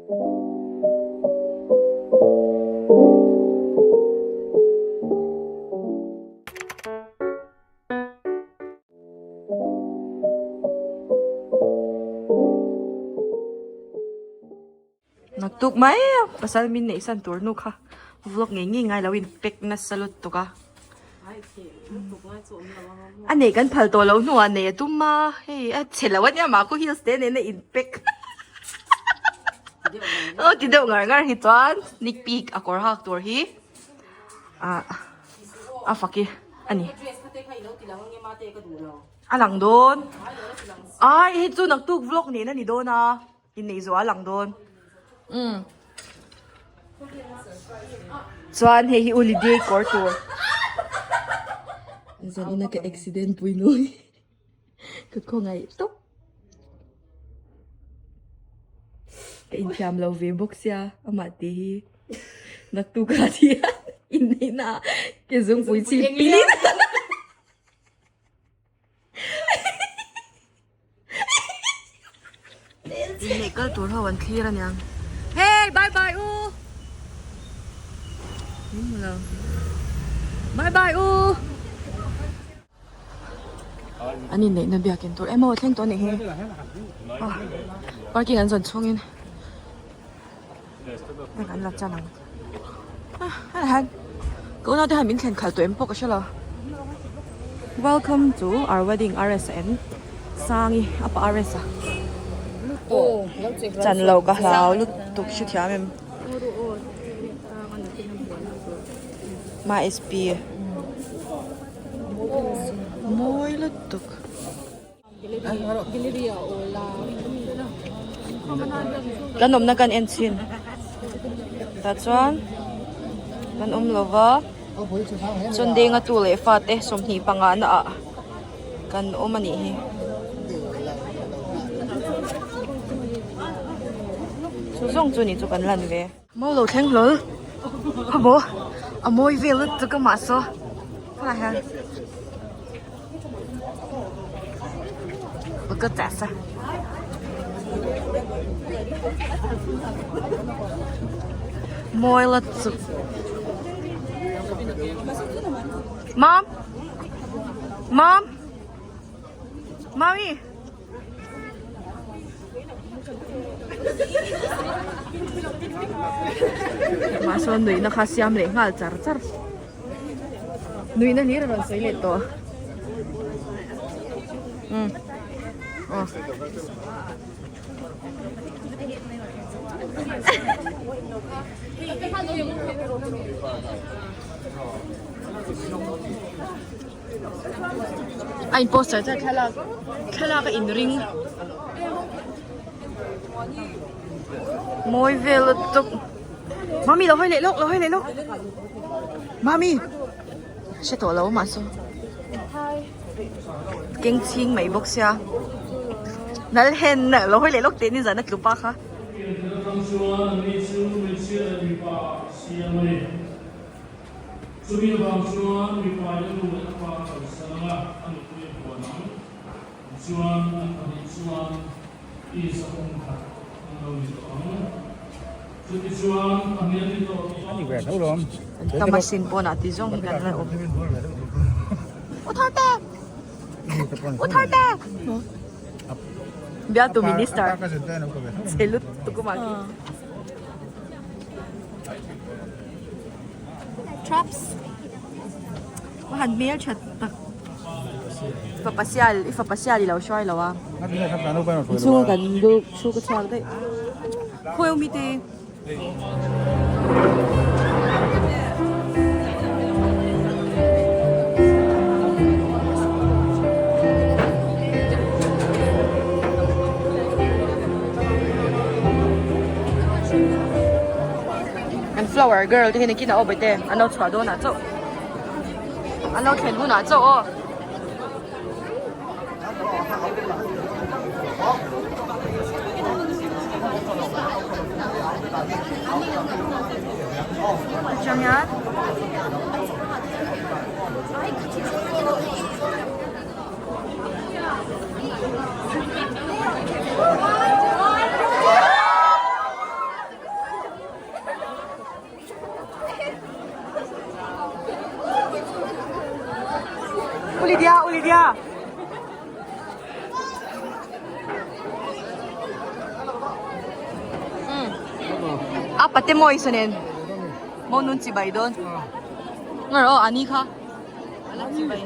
Naktuk mai a pasal min neih san tur nu kha vlog ngei ngei ngai lo in pack nasa lutuk a a neih kan phal tawh loh hnuah neih a tum a hei a chhe lo ania mah khu heels te nena in pack aw ti deuh ngar ngar hi chuan sneak peek a kawr hak tur hi ah a fak i a ni. A lang dawn ai hei chu naktuk vlog nen a ni dawn a. Inneih zual ang dawn. Umm. Chuan hei hi uli day kawr tur. Zan ina ka accident pui nui. Ka khawngaih tawp. Ka inthiam lo ve bawk sia amah te hi naktuk ah hian inneihna ah ke zungpui chhip pilin. Inneih kal tur ho an thlir aniang. Hey bye bye u. Min hmu lo. Bye bye u. An inneihna biakin tur emaw thleng tawh anih hi. Ah parking an zawn chhungin an la chan ang. Ah han ka unau te han min thlen khalh tawh em pawh ka hre lo. Welcome to our wedding RSN Sangi apa RS a chan lo ka hlau lutuk hrethiam em ma SP mawi lutuk. Kan awmna kan en chhin tah chuan kan awm lo va chuan denga tu leh fate 25 na ah kan awm a nih hi. Chu zawng chu ni chu kan lan ve. Mo lo thleng hlawl a maw a mawi vel lutuk a mah saw helai hian ka test a mawi lutuk mom mom mommy. Mah sawn nuihna kha siam leh nghal char char nuihna hlir a rawn sawi leh tawh umm aw. A in poster chuan thlalak thlalak a inring mawi vel lutuk mami lo hawi leh lawk lo hawi leh lawk mami hre tawh lo mah saw keng chhing mai bawk sia nal hen lo hawi leh lawk teh nizan a tlu pa kha. Chumi avang chuan mipa in a nu leh a pa a kalsan ang a, a nupui a huan ang. Tichuan, an pahnih chuan tisa pumkhat an lo ni tawh ang. Chutichuan, pahnih an ni tawh tih a. An tam a sin pawnah ti zawng hi kan la awm. U Tharte! U Tharte! Bialtu Minister che lutuk awm ah khi. Traps a han hmel tha tak fapa sial i fapa sial i lo hruai lo a chhung kan lu chhung ka chhuak daih khawi awm hi te. An flower girl te hi nakin ah aw bawihte an lo chhuah dawn ah chauh an lo thlen hunah chauh aw. Atang hian Lydia, U Lydia. A pate mawi saw nen maw nun chibai dawn. Ngar aw ani kha ala chibai.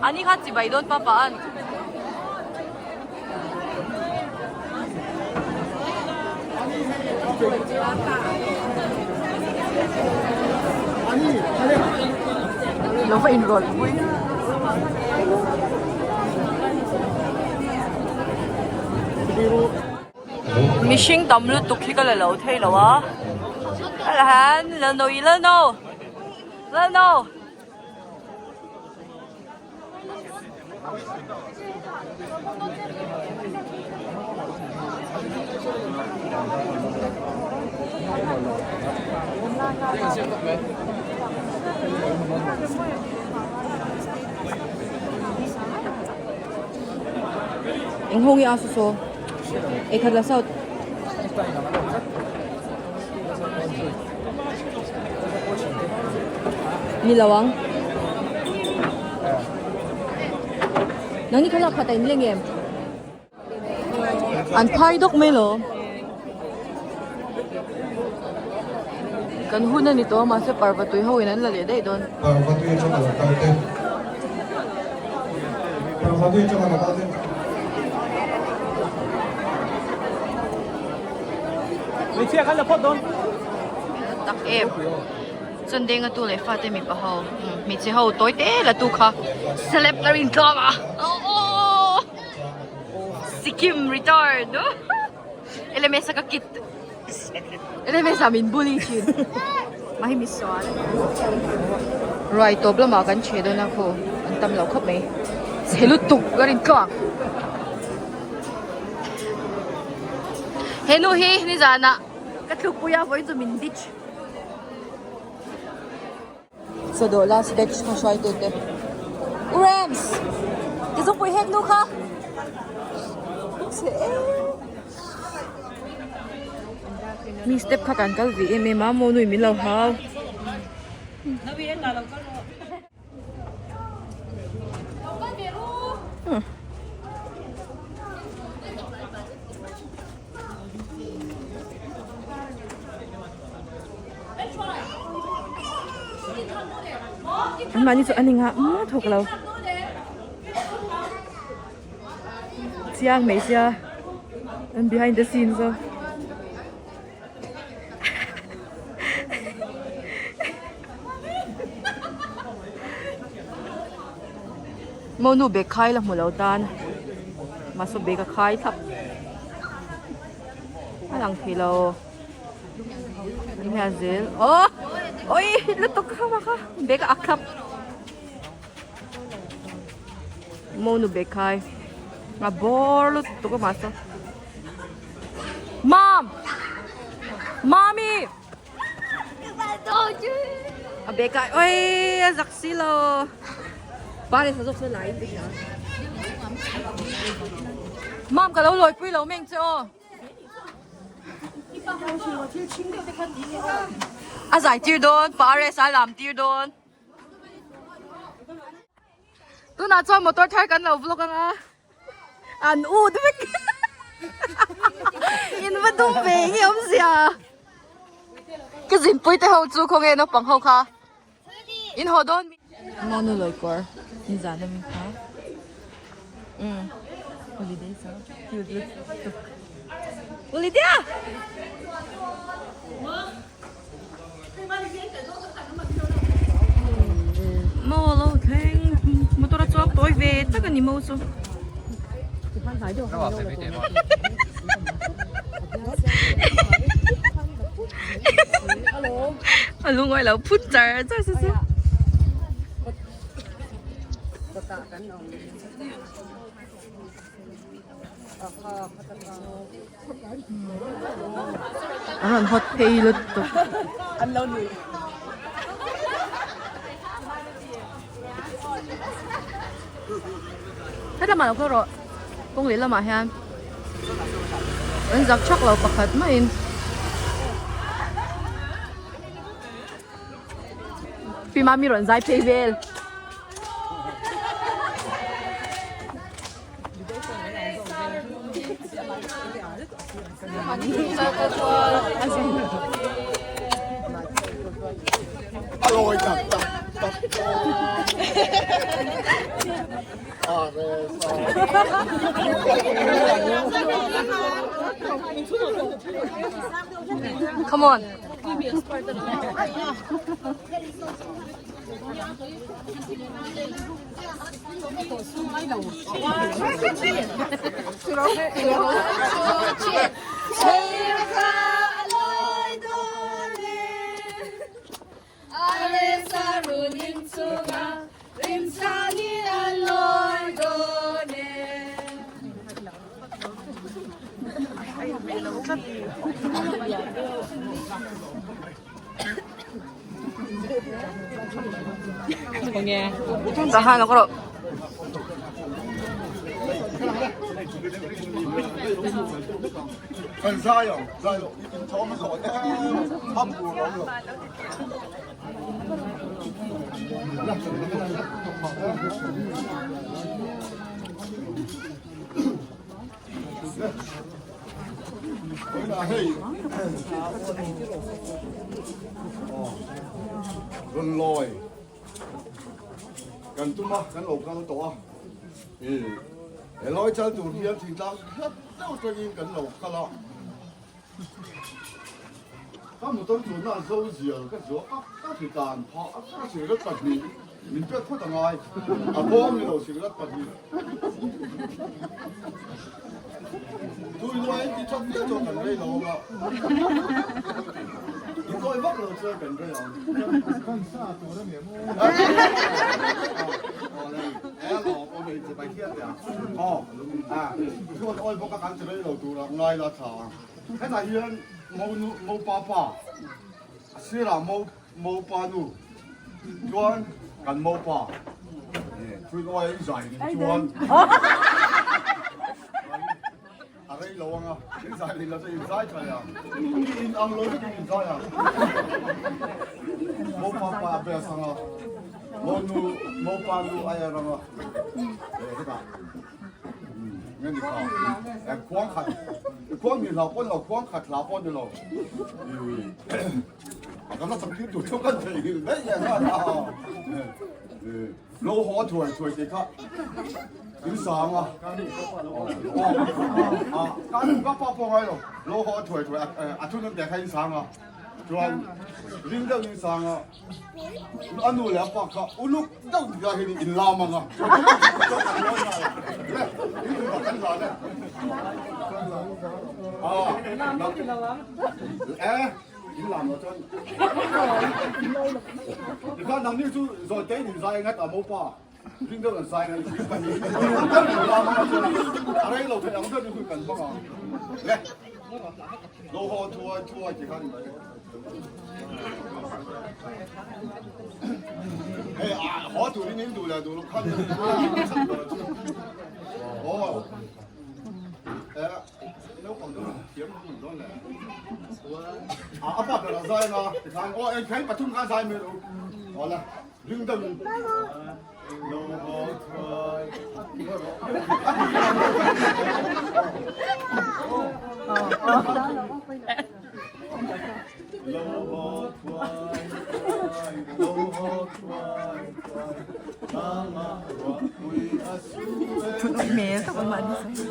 Ani kha chibai dawn papa an. Lo va inrawlh pui. Mihring tam lutuk hi ka la lo thei lo a. Hello Lalno i Lalno. Lalno. Eng ho nge a saw saw eikhat la sawt Ni lo ang. Nang ni kha lak khat a in leng em? An phai dawk mai lo. Kan hun a ni tawh a mahse parva tui ho in an la leh daih dawn. Parva tui atanga lo kal te. Parva tui atanga lo kal te. Tak em chuan denga tu leh fate mipa ho hmeichhe ho tawi te la tu kha celeb la rin tlawm a aww Sikkim return LMS a ka kit LMS ah min bully thin mahni mi sual ruai tawp lamah kan che dawn a khaw an tam lo khawp mai chhe lutuk ka rin tluang. He nu hi nizanah ka tlukpui a vawiin chu min ditch. Sawdawh last batch kha hruaitu te. U Rams! Ti zungpui hek nu kha. Chhe e. Mi step kha kan kal ve em em a maw nui min lo hau. An mahni chu an inngah mah thawk lo chiang mai sia an behind the scenes a. Monu bag khai la hmu lo tan mahse bag a khai thlap a lang thei lo an hian zel aw awi lutuk kha kha bag a ak thlap monu bag khai a bawr lutuk a mahse. Mom! Mommy! A bag ah oi a zak si lo. Pa le sa zawk se lai in ka Mom ka lo lawi pui lo meng che aw. A zai tir dawn, pa RS a lam tir dawn. Tunah chuan motor thar kan lo vlog anga. An ut vek. In va dum ve nge awm zia. Ka zinpui te ho chu khawnge naupang ho kha. In haw dawn mi. Monu lawi kawr in zan ami kha. Um. Holiday so cute lutuk. Holiday. Maw lo thleng motor a chuak tawi ve tak a ni maw chu. A lungawi lo phut char char se se. A rawn hawt phei lutuk. An lo ni. Hetlama lo kal rawh. Kawng leh lamah hian an zak thak lo pakhat maiin. Pi Mami rawn zai phei vel. Come on. Tahan ako ro. Run lawi kan tum a, kan lo kal tawh a, i he lawi chal tur hian thingtlang hlat deuh atangin kan lo kal a, ka motor chunna zo zial ka zuah a, ka hritan phah a, ka cigarette pahnih min pek phawt a ngai, a bawm ni lo cigarette pahnih. Tui luai ti that viau chuan kan rei lo ang a, i kawi vak lo chuan kan rei ang. Kan sa tur a ni maw? Aw le, e a lawm awm ei che pai thiat teh a. Aw, a, chuan awi bawk a kan che rei lo tur a ngai la tha ang. Hetah hian mo nu, mo pa pa, a sirah mo mo pa nu chuan kan mo pa tui luai a zai nen chuan a rei lo ang a, in zai nen lo chuan in zai tha leh ang, in ang lo vek in in zai ang. Mo pa pa a best ang a, mo nu mo pa nu a er ang a, hetah nge ni kha khuang khat khuang hnih hlau pawh ni lo khuang khat hlau pawh ni lo. Kan la chak tir tur chu kan theihnghilh daih leh nghal a. Lo haw thuai thuai tih kha in sang a. Ka nu ka pa pawh ngai lo. Lo haw thuai thuai a thunun teh kha in sang a. Chuan ring deuh in sang a. A nu leh a pa kha uluk deuh tia hian in lam ang a. Chuan kan lawi nghal a. Le, in duh kan hlan e. Eh. In lam lo chuan tikhan nangni chu zawi te in inzai ngat a mopa ring deuh an zai ngai chi kan ni kan lam a chuan a rei lo thei ang ber ni kan hmang ang le lo haw thuai thuai tikhan hei a haw turin in duh leh duh lo khan aw Naupang deuh thiam hmun dawn le. A pa ber a zai anga tikhan aw eng khain pathum khan zai mai lo. Aw la ring deuh in. Lo haw thuai. Lo haw thuai thuai, lo haw thuai thuai, tlangah ruahpui a su e.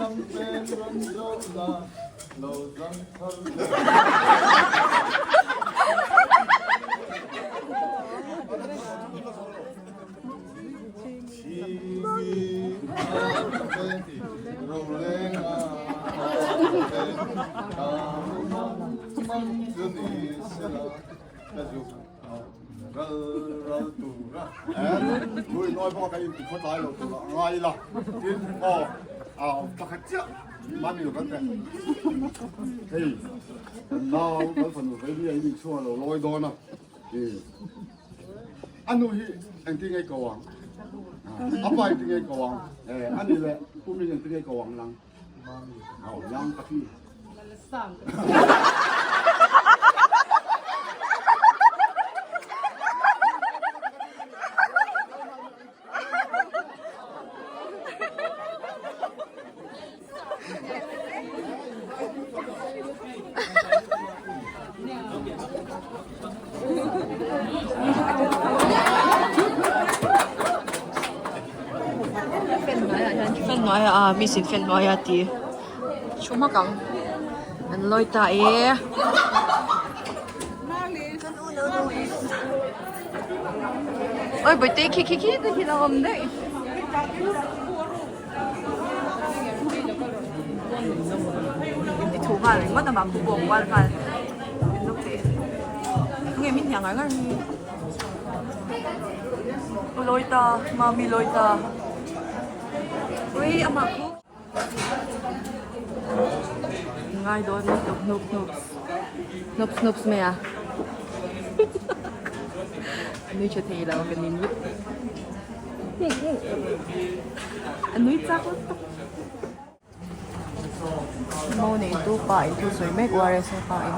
Lam pen rawn zawh la, lo zang thar leh. A nu hi engtin nge ko ang? A pa engtin nge ko ang? A ni leh pu min engtin nge ko ang nang? Au yang ka ti. Mami silhfen hnuaia ti thu hmak ang an lawi ta e. Oi bawihte khi khi khi te khi lo awm daih. Inti thu nghal ringawt a mah khu pawh kual nghal lawk teh nge min hniang ngar ngar hi u lawi ta mami lawi ta ui amah khu ngai dawn lutuk hnup hnup hnup hnup mai a a nui tha thei lo ka ning lutuk a nui chak lutuk. Mo neitu pa in thu sawi mek URSA pa in.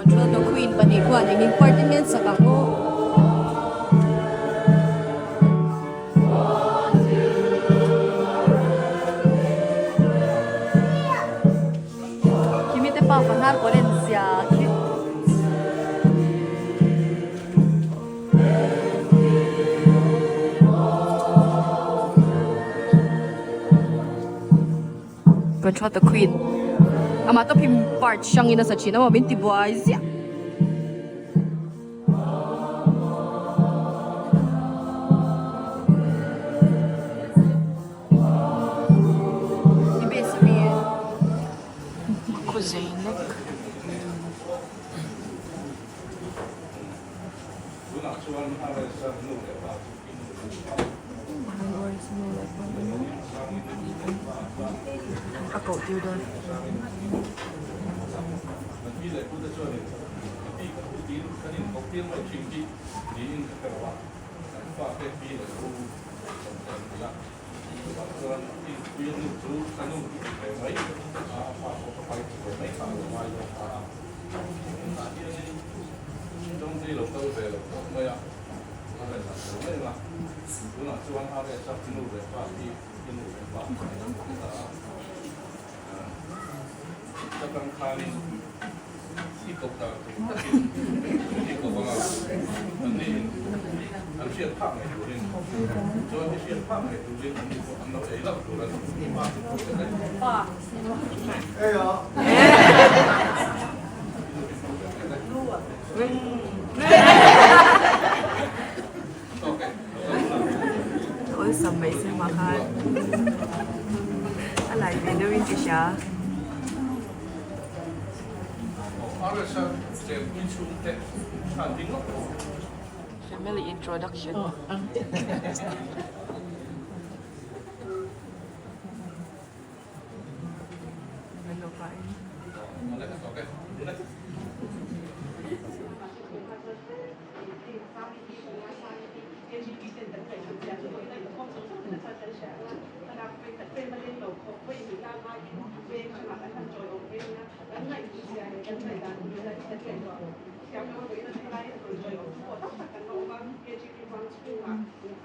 Control the Queen pahnih khuan engin party hmel sak ang aw. Kimi te pa pahnar kawl en zia khi. Control the Queen amah tawp hi part hrangin a sa thin a maw min ti buai ziah. A koh tir dawn. Awlsam mai se hma khan a lai ve deuhin ka hria. Family introduction.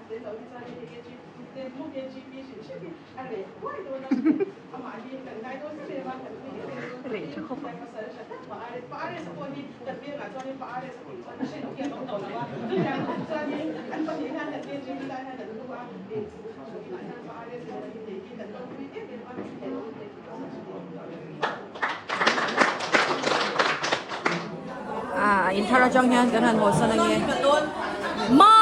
Reh tha khawp a. Ah, in thar atang hian kan han haw san ange. Ma!